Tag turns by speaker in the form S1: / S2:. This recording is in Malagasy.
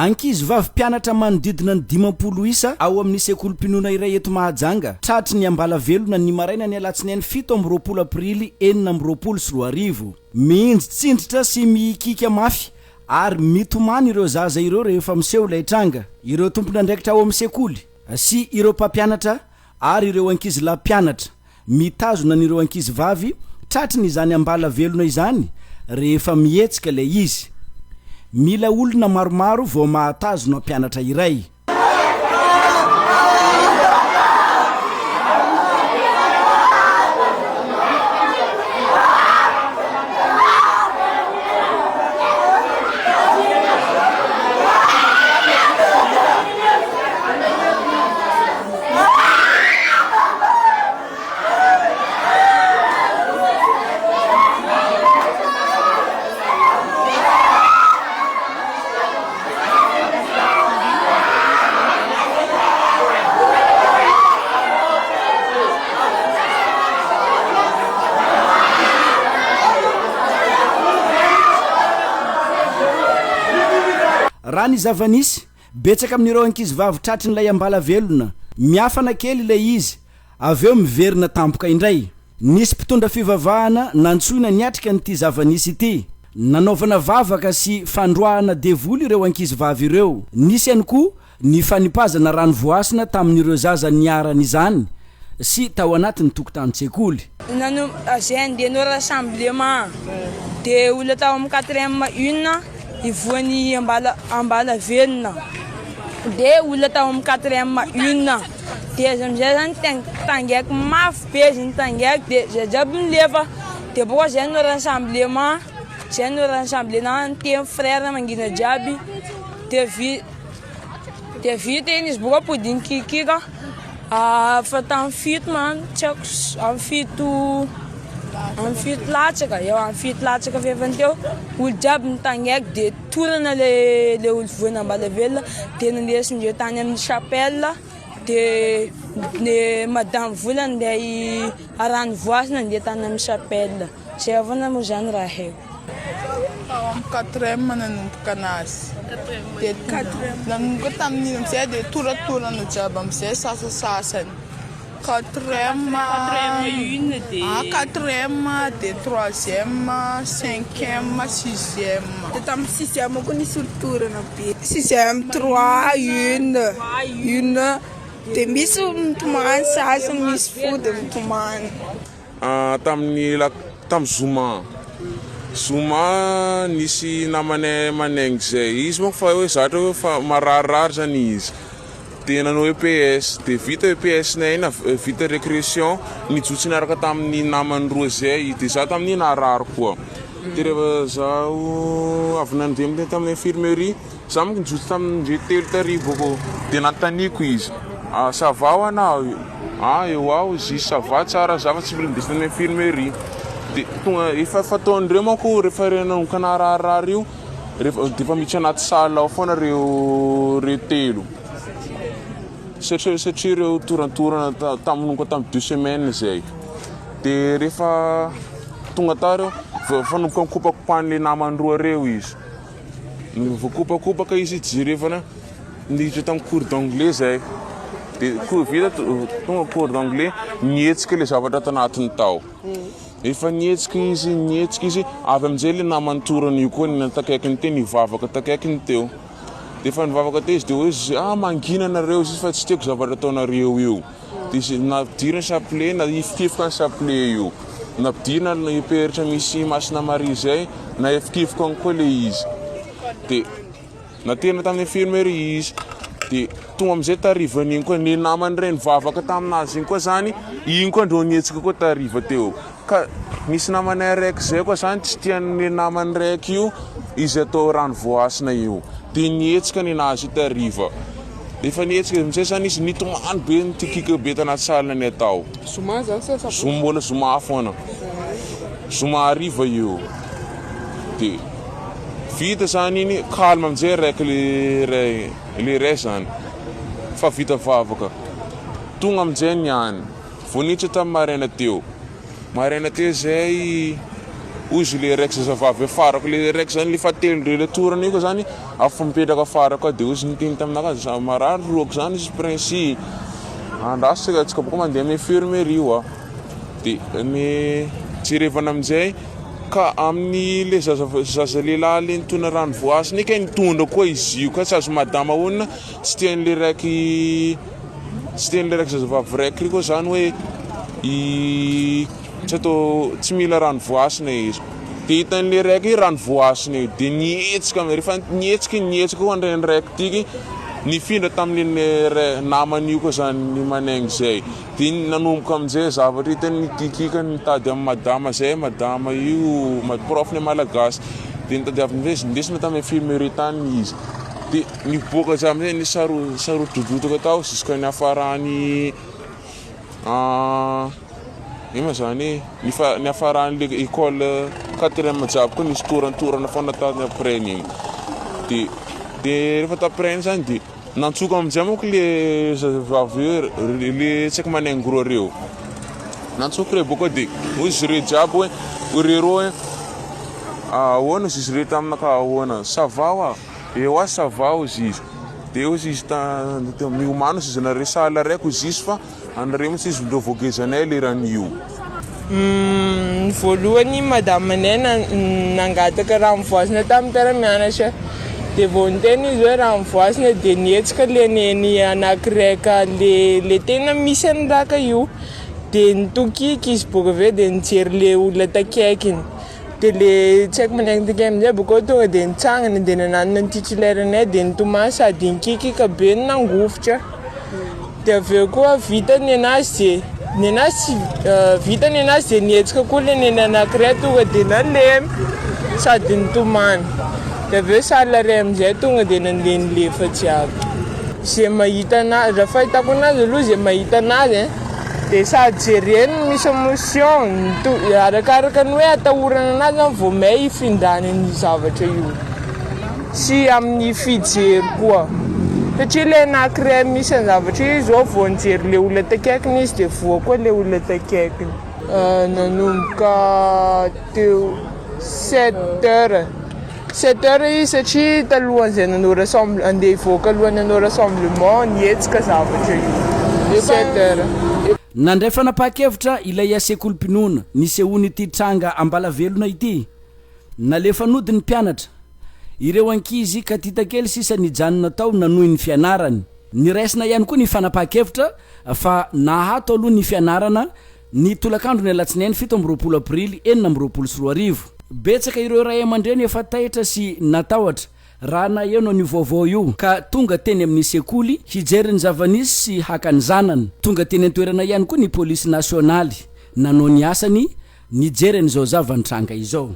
S1: Ankizivavy mpianatra manodidina ny 50 isa ao amin'ny sekolim-pinoana iray eto Mahajanga, tratry ny ambalavelona ny marainan'ny alatsinainy 27 aprily 2026. Mihinjitsindritra sy mihikiaka mafy ary mitomany ireo zaza ireo rehefa miseho ilay tranga. Ireo tompon'andraikitra ao amin'ny sekoly sy ireo mpampianatra ary ireo ankizilahy mpianatra mitazona an'ireo ankizivavy tratry ny izany ambala velona izany rehefa mihetsika ilay izy. Mila olona maromaro vao mahatazona mpianatra iray. Raha ny zava-nisy, Betsaka amin'ireo ankizivavy tratrin'ilay ambala velona. Miafana kely ilay izy, avy eo miverina tampoka indray. Nisy mpitondra fivavahana nantsoina niatrika an'ity zava-nisy ity. Nanaovana vavaka sy fandroahana devoly ireo ankizivavy ireo. Nisy ihany koa ny fanipazana rano voasina tamin'ireo zaza niharan'izany sy tao anatin'ny tokotanin-tsekoly.
S2: Nanomboka zay andeha hanao rassemblement de olona tao amin'ny quatrième une ivoan'ny ambala ambalavelona de olona tao amin'ny quatrième une de izy amizay zany tangaiko mafy be izy nitangaiko de zay jiaby nilefa de bôka zay hanao rassemblement zay hanao rassemblement niteny frère mangina jiaby de vi- de vita iny izy bôka ampody nikikiaka. Efa tamin'ny fito man, tsy haiko, amin'ny fito, amin'ny fito latsaka, eo amin'ny fito latsaka fahefany teo, olo jiaby nitangaiky de torana le le olo voan'ny ambalavelona de nindesindreo tany amin'ny chapelle de le madame vola ninday rano voasana nandeha tany amin'ny chapelle, zay avao moa zany raha haiko.
S3: Tao amin'ny quatrième nanomboka anazy. Dia nanomboka tamin'iny amizay dia toratorana jiaby amizay sasasasany. Quatrième, ah quatrième dia troisième, cinquième, sixième.
S4: Dia tamin'ny sixième koa nisy olo torana be. Sixième, trois, une, une, dia misy mitomany sasany, misy fody mitomany.
S5: Tamin'ny tamin'ny zoma, zoma nisy namanay manaingo zay, izy manko fa hoe zatra hoe fa mararirary zany izy, de nanao EPS, de vita EPS nay iny vita recretion, nijotso niaraka tamin'ny namany roa zay izy, de za tamin'iny narary koa, de rehefa zaho avy nandeha tamin'ny infirmerie, za manko nijotso tamin'indreo telo tary bôkô, de nanontaniako izy, ça va ho'a anao? Ah eo aho izy ça va tsara za fa tsy mila indesina any infirmerie de tonga efa fataondreo manko rehefa re nanomboka nararirary io rehefa de efa miditra anaty salle ao foana reo reo telo satria satria reo torantorana tamin'ny nanomboka tamin'ny deux semaines zay de rehefa tonga tao reo vao efa nanomboka nikopakopahan'le namany roa reo izy Voakopakopaka izy jerevana niditra tamin'ny cours d'anglais zay de cours vita tonga cours d'anglais nihetsika le zavatra tanatiny tao efa nihetsika izy nihetsika izy avy amin'izay le namany torana io koa takaikiny teo nivavaka takaikiny teo de efa nivavaka teo izy de hoe izy ah mangina nareo izy fa tsy tiako zavatra ataonareo io De izy nampidirina chapelet, nahifikifoka ny chapelet io. Nampidirina ny peratra misy Masina Maria izay, nahifikifoka any koa le izy. De naterina tamin'ny infirmerie izy. De tonga amizay tarivan'iny koa, ny namany iray nivavaka taminazy iny koa zany, iny koa ndreo nihetsika koa tariva teo. Ka nisy namanay araiky zay koa zany tsy tian'ny namany raiky io izy atao rano voahasina io de nihetsika nenazy io tariva efa nihetsika amizay zany izy nitomany be nitikika be tanaty salle ny atao
S3: Zoma zany sa sabotsy?
S5: Zoma mbola zoma foana zoma hariva io de vita zany iny calme amizay raiky le ray le ray zany fa vita vavaka tonga amizay ny any Vao niditra tamin'ny maraina teo. Maraina teo izay. Hoy izy le raiky zazavavy afarako le raiky zany le fahatelo ndreo le torana io koa zany afa mipetraka afarako ao de hoy izy niteny taminakahy za marary lohako zany izy prince andraso tsika tsika bôka mandeha amy infirmerie oa de ny jerevana amizay ka amin'ny le zaza zaza lehilahy le nitondra rano voasina io kay nitondra koa izy io ka tsy azo madama honina tsy tian'le raiky tsy tian'le raiky zazavavy raiky ry koa zany hoe i Tsy atao, tsy mila rano voasina izy. Dia hitan'ilay raika io rano voasina io, dia nihetsika, rehefa nihetsika iny, nihetsika koa ny raika tiky, nifindra tamin'ilay namany io koa zany ny manainga izay. Dia nanomboka amin'izay zavatra hitany nikikiaka nitady amin'i madama izay, madama io prof-ny malagasy. Dia nitadiaviny amin'izay izy, nindesina tamin'ny infirmerie tany izy. Dia nivoaka izy amin'izay nisaro- nisarodrodrotoka tao jusqu'à niafarany. Ino ma zany e, ny fa- niafaran'le école quatrième jiaby koa nisy torantorana foana tany après n'igny, de de rehefa t'après igny zany de nantsoiko amizay manko le zazavavy hoe le tsy haiko manaingo rô reo, nantsoiko reo bôka de hoy izy reo jiaby hoe hoy reo hoe ahoana hozy izy reo taminakahy ahoana ça va hoa? Ewa ça va hozy izy, de hozy izy ta- miomàna hozy izy nareo sahala araiky hozy izy fa anareo mihitsy izy ndreo voagezanay leran'io.
S3: Ny voalohany madame anay nangataka rano voasina tamin'ny mpiara-mianatra dia vao niteny izy hoe rano voasina dia nihetsika le neny anakiraika le le tena misy an'ny raka io dia nitokiky izy boka avy eo dia nijery le olona takaikiny. Dia le tsy haiko manainga amin'izay bakeo tonga dia nitsangana dia nananona ny titulaire anay dia nitomany sady nikikika be no nangovitra. Dia avy eo koa vita ny anazy dia ny anazy tsy vita ny anazy dia nihetsika koa le neny anankiray tonga dia nalemy sady nitomany. Dia avy eo salle iray amin'izay tonga dia nandeha nilefa jiaby. Izay mahita anazy, raha fahitako anazy aloha izay mahita anazy ein. Dia sady jereny no misy émotion, arakaraka ny hoe atahorana anazy zany vao may hifindrany an'io zavatra io sy amin'ny fijery koa satria ilay anankiray misy an'ny zavatra io izy zao vao nijery ilay olona takaikiny izy dia voa koa ilay olona takaikiny. Nanomboka teo sept heures. Sept heures izy satria talohan'izay nanao rassemble andeha hivoaka alohan'ny hanao rassemblement nihetsika zavatra io. Sept heures.
S1: Nandray fanapahan-kevitra ilay sekolim-pinoana nisehoan'ity tranga Ambalavelona ity. Nalefa nody ny mpianatra. Ireo ankizy katita kely sisa nijanona tao nanohy ny fianarany. Niraisina ihany koa ny fanapahan-kevitra fa nahato aloha ny fianarana Ny tolakandron'ny alatsinainy 27 aprily 2026. Betsaka ireo ray aman-dreny efa taitra sy natahotra raha naheno an'io vaovao io ka tonga teny amin'ny sekoly hijery ny zava-nisy sy haka ny zanany. Tonga teny an-toerana ihany koa ny polisy nasionaly nanao ny asany nijery an'izao zava-nitranga izao.